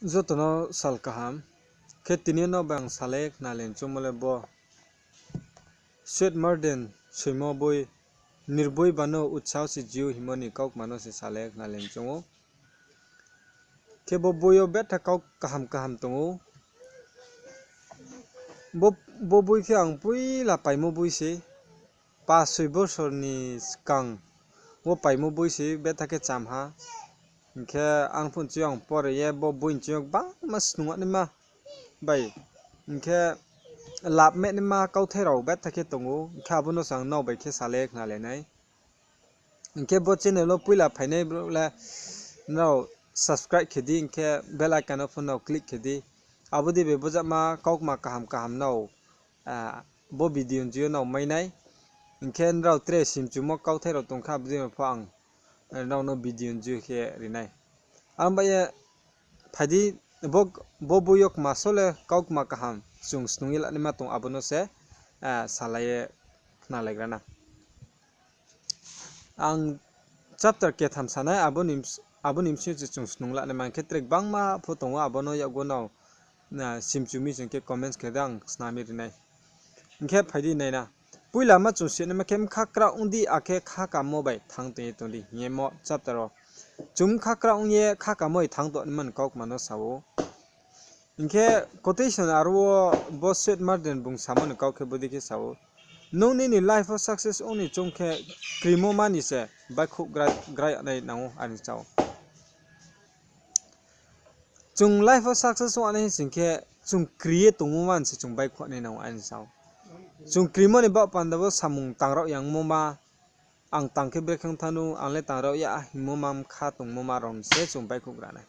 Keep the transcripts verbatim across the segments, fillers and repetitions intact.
Joto no sal kaham. Khe tini yo no bai ang salai ye khnalai choungmo le bo Seth Murden soimo boi Nirboi Bano Utsaho Se Jiu hingmo ni kaukma no se salai ye khnalai choung ou. Khe bo boi yo betha kau kaham kaham tong ou. Bo, bo boi khe ang poila paimo boi se, pas soi bosor ni skang wo paimo boi se, betha khe cham ha. Hing khe ang pho nching yo ang pore ye bo boi nching yo gbangma snung naima bai, hing khe lab meh naima kauthai rao betha khe tong ou, hing khe abo no se ang nrao bai khe salai ye khnalai nai. Hing khe bo channel wo poila phainai brouh le nrao subscribe khe di, hing khe bell icon no pho nrao click khe di. Abo dei bai bojama kaukma kaham kaham nrao, ah, bo video nching yo nrao mai nai. Hing khe nrao tre simchumo kauthai rao tong kha, abo dei no pho ang, eh, nrao no video nching yo khe ri nai. Ang bai ye phai di, bo, bo boi yo kma so le kaukma kaham chung snung ye la naima tong, abo no se, ah, salai ye khnalaigra na. Ang chapter ketham sa nai, abo ni, abo ni bsing yo se chung snung la naima, hing khe tre gbangma pho tong ou, abo no yakgu nrao, ah, simchu mi sing khe comments khe di, ang snam ye ri nai. Hing khe phai di nai na. Poila ma chung si naima khe, bkha kraoh ong di, akhe khakamo bai thanng tong ye tong di, hing ye mo chapter wo. Chung bkha kraoh ong ye khakamo bai thanng tong naima ni kaukma no sa ou. Hing khe quotation aro wo bo Seth Murden bung samo ni kau khe bodei khe sa ou, nung nini life wo success ong ni choung khe krimo ma ni se baihkhouh gra-, gra yag nai nang ou, are sa ou. Chung life wo success ong nai hing sing khe, chung kri ye tongmo ma ni se chung baihkhouh nai nang ou, are sa ou. Chung krimo ni baoh panda wo samung tang rao yangmo ma, ang tang khe brekhe ong thanng nou, ang le tang rao ya hingmo ma, bkha tongmo ma rao ni se chung baihkhouh gra nai.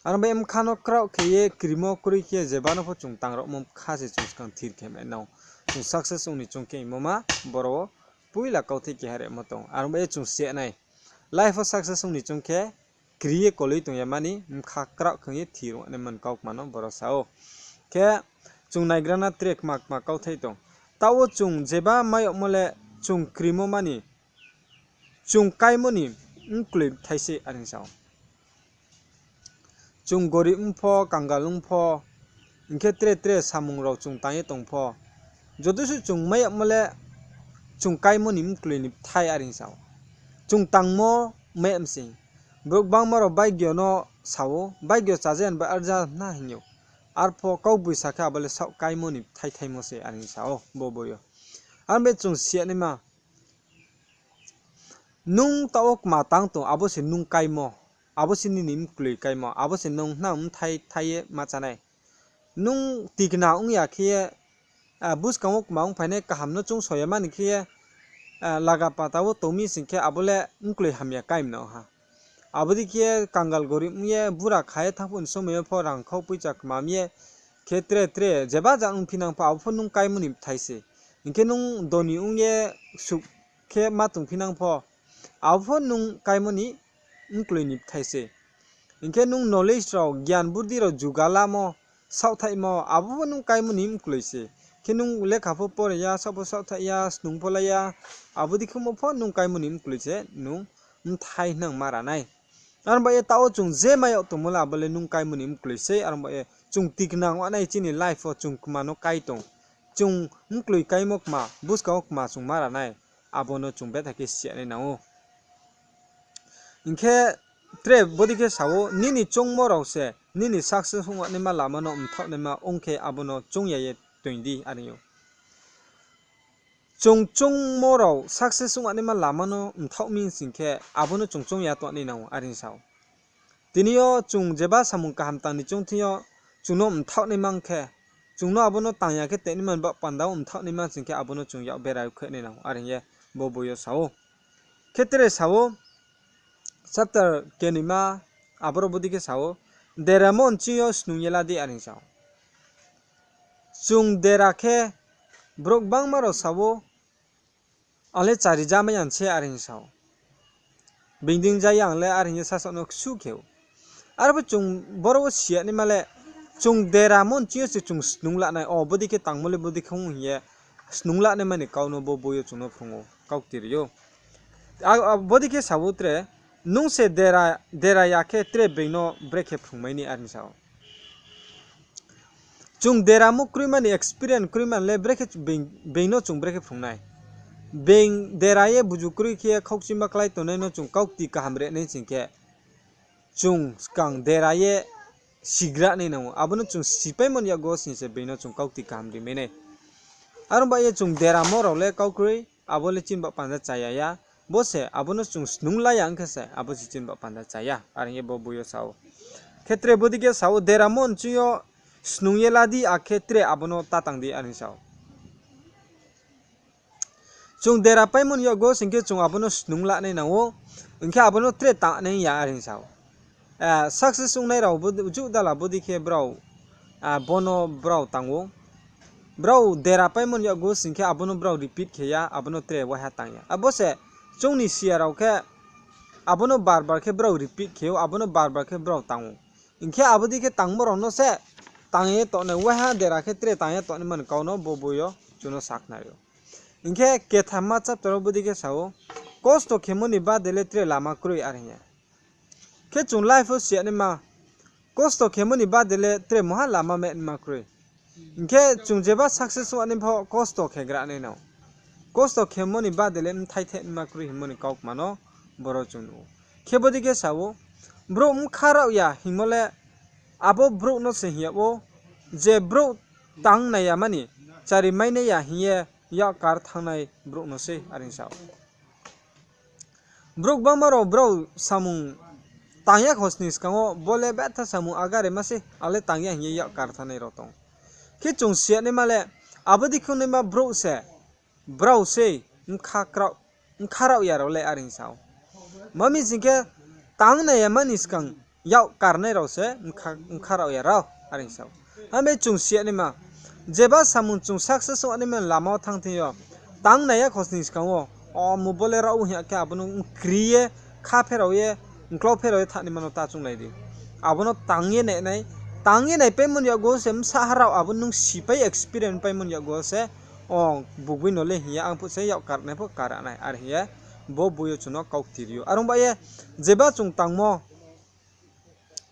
Aro bai bkha no kraoh khe ye krimo kroi khe ye jeba no pho chung tang raomo bkha se chung skang thir khe mai nang ou. Chung success ong ni choung khe hingmo ma, boro wo poila kauthai keha rimo tong. Aro bai ye chung si nai. Life wo success ong ni choung khe kri ye koloi tong ya mani, bkha kraoh khe ye thir ong naima ni kaukma no boro sa ou. Khe chung naigra na tre kma kma kauthai tong. Taoh wo chung jeba mai yagmo le chung krimo ma ni, chung kaimo ni mkloi bthai se, are sa ou. Chung gorib ong pho, kangal ong pho, hing khe tre tre samung rao chung tang ye tong pho, joto se chung mai yagmo le chung kaimo ni mkloi ni bthai, are sa ou. Chung tangmo mai ya mi se. Brouh gbangma rao baigyo no sa ou, baigyo chaja ni ba arja na hing ou. Arpho kaugboisa khe abo le saoh kaimo ni bthai thaimo se, are sa ou bo boi yo. Aro bai chung si naima, nung taoh wo kma tang tong, abo se nung kaimo, abo se nini mkloi kaimo, abo se nung nang bthai thai ye ma chá nai. Nung tikna ong ya khe ye, ah, buskang wo kma ong phainai kaham no choung so ya mani khe ye, ah, laga pata wo tong mi sing khe abo le mkloi hamya kaimo no ha. Abo dei khe kangal gorib ong ye bura kha ye thanng phuh ni somoi yo pho rang khau poicha kma mi ye khe tre tre jeba ja ongphinang pho abo pho nung kaimo ni bthai se. Hing khe nung doni ong ye suh khe ma tongphinang pho abo pho nung kaimo ni mkloi ni bthai se. Hing khe nung knowledge rao gyan burdi rao juga lamo, saohthaihmo, abo pho nung kaimo ni mkloi se. Khe nung lekha pho pore ya, saoh pho saohthaih ya, snung pho la ya, abo dei khemo pho nung kaimo ni mkloi se, nung bthai nang ma ra nai. Aro bai ye taoh wo chung je mai yag tongmo le abo le nung kaimo ni mkloi sei, aro bai ye chung tikna ong nai chini life wo chung kma no kai tong. Chung mkloi kaimo kma, buskang wo kma chung ma ra nai, abo no chung betha khe si nai nang ou. Hing khe tre bodei khe sa ou, nini choungmo rao se nini success ong naima lama no mthaoh naima ong khe abo no choung ya ye toing di, are ou. Chung choungmo rao success ong naima lama no mthaoh mi sing khe abo no chung choung ya tong nai nang ou, are sa ou. Tini yo chung jeba samung kaham tang ni choung thing yo chung no mthaoh naima ong khe, chung no abo no tang ya khe tongnaima ni baoh panda wo mthaoh naima sing khe abo no chung yak bera khe nai nang ou, are ye bo boi yo sa ou. Khe tre sa ou, chapter kenoima, aboro bodei khe sa ou, deramo nching yo snung ye la di, are sa ou. Chung dera khe brouh gbangma rao sa ou, ang le chari ja mai ya se, are sa ou. Being deing ja ya ang le, are ye sasaoh no ksu khe ou. Arpho chung boro wo si ya naima le, chung deramo nching yo se chung snung la nai, o bodei khe tangmo le bodei khe ong hing ye snung la naima ni kau no bo boi yo chung no phrung ou, kau ktiri ou. A, a, bodei khe sa ou tre, nung se dera, dera ya khe tre being no brekhe phrungmai ni, are sa ou. Chung deramo kroima ni experience kroima le brekhe being, being no chung brekhe phrung nai. Being dera ye buju kroi khe khaukchima klái tongnai no chung kaukti kaham ri nai sing khe, chung skang dera ye sigra nai nang ou. Abo no chung sipaimo ni yakgu wo sing se being no chung kaukti kaham ri mai nai. Are ong ba ye chung deramo rao le kau kroi, abo le chini ba panda chaya ya. Bo se abo no chung snung la ya ong khe se abo se chini ba panda chaya. Are hing ye bo boi yo sa ou. Khe tre bodei khe sa ou, deramo nching yo snung ye la di, akhe tre abo no ta tang di, are hing sa ou. Chung dera paimo ni yakgu wo sing khe chung abo no snung la nai nang ou, hing khe abo no tre ta nai ya, are hing sa ou. Success ongnai rao bo, juh dala bodei khe brao, bo no brao tang ou. Brao dera paimo ni yakgu wo sing khe abo no brao repeat khe ya, abo no tre waiha tang ya. Abo se chung ni siya rao khe abo no bar bar khe brao repeat khe ou, abo no bar bar khe brao tang ou. Hing khe abo dei khe tangmo rao no se tang ye tongnai, waiha dera khe tre tang ye tongnaima ni kau no bo boi yo chung no sakhnari ou. Hing khe kethamma chapter wo bodei khe sa ou, kosto khemo ni bade le tre lama kroi, are hing ye. Khe chung life wo siya naima, kosto khemo ni bade le tre mungha lama manaima kroi. Hing khe chung jeba success ong nai pho kosto khe gra nai nang ou. Kosto khemo ni bade le bthai thehnaima kroi hingmo ni kaukma no boro chung nuh ou. Khe bodei khe sa ou, brouh bkha raoh ya hingmo le abo brouh no se hing yag ou, je brouh tang nai ya mani, chari mai nai ya hing ye yak kar thanngnai brouh no sei, are hing sa ou. Brouh gbangma rao brao samung tang ya khosning skang wo bo le betha samung agare ma sei, ang le tang ya hing ye yak kar thanngnai rao tong. Khe chung siya naima le, abo dei khe ongnaima brouh se, brao sei bkha raoh ya rao le, are hing sa ou. Ma mi sing khe, tang nai ya mani skang yak karnai rao se bkha raoh ya rao, are hing sa ou. Abo ye chung siya naima, jeba samung chung success ong naima lama wo thanng thing yo, tang nai ya khosning skang wo, o mo bo le raoh hing ya khe abo no kri ye, kha pherao ye, nklau pherao ye thanngnaima no ta chounglai di. Abo no tang ye nai nai, tang ye naipaimo ni yakgu wo se bsa ha rao abo nung sipai experience paimo ni yakgu wo se, o bugbi no le hing ya, ang phuh se yak karnai pho kara nai, are hing ye bo boi yo chung no kaukti ri ou. Are ong ba ye, jeba chung tangmo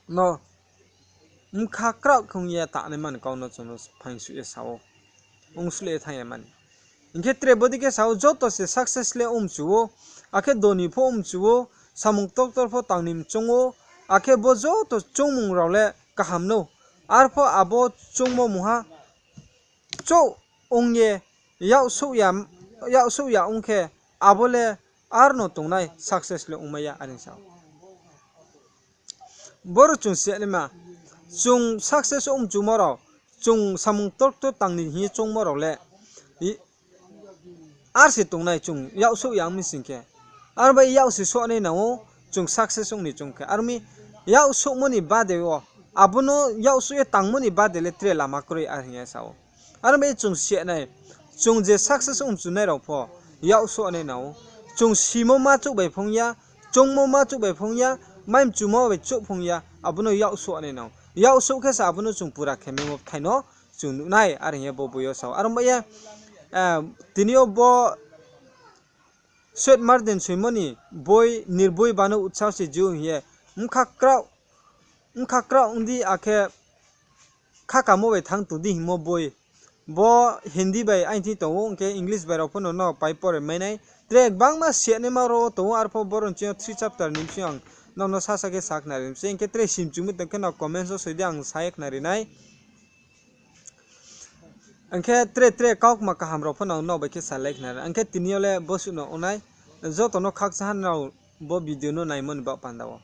no bkha kraoh khe ong ye tangnaima ni kau no chung no phaingsuh ye sa ou, ongsloh ye thanng ya mani. Hing khe tre bodei khe sa ou, joto se success le ong mchu ou, akhe doni pho ong mchu ou, samung ktor ktor pho tang ni mchoung ou, akhe bo joto choungmung rao le kaham nou. Arpho abo choungmo mungha chouh ong ye yaksouh ya ong khe, abo le arno tongnai success le ongmai ya, are hing sa ou. Boro chung siya naima, chung success ong mchumo rao, chung samung ktor ktor tang ni hing ye choungmo rao le, ar se tongnai chung yaksouh ya ong mi sing khe. Are bai yak se souh nai nang ou, chung success ong ni choung khe. Are mi yaksouhmo ni bade wo, abo no yaksouh ye tangmo ni bade le tre lama kroi, are hing ye sa ou. Are bai chung siya nai, chung je success ong mchunai rao pho yaksouh nai nang ou. Chung simo ma chouh bai phung ya, choungmo ma chouh bai phung ya, mai mchumo bai chouh phung ya, abo no yaksouh nai nang ou. Yaksouh khe se abo no chung pura khe maimo bthai no chung nuh nai, are hing ye bo boi yo sa ou. Are ong ba ye, tini yo bo Seth Martin soimo ni boi Nirboi Bano Utsaho Se Jiu hing ye, bkha kraoh ong di akhe khakamo bai thanng tong di hingmo boi. Bo Hindi bai aini thing tong ou, hing khe English bai rao pho no no pai pore mai nai. Tre gbangma siya naima rao tong ou, arpho boro ni ching yo three chapter ni bsing yo ang nrao no sasa khe sakhnari mi se, hing khe tre simchumi tong khe no comments wo soi di, ang sa ye khnari nai. Hing khe tre tre kaukma kaham rao pho no nrao bai khe salai khnari nai. Hing khe tini yo le bosuh no ong nai, joto no khakchangha nrao bo video no naimo ni baoh panda wo.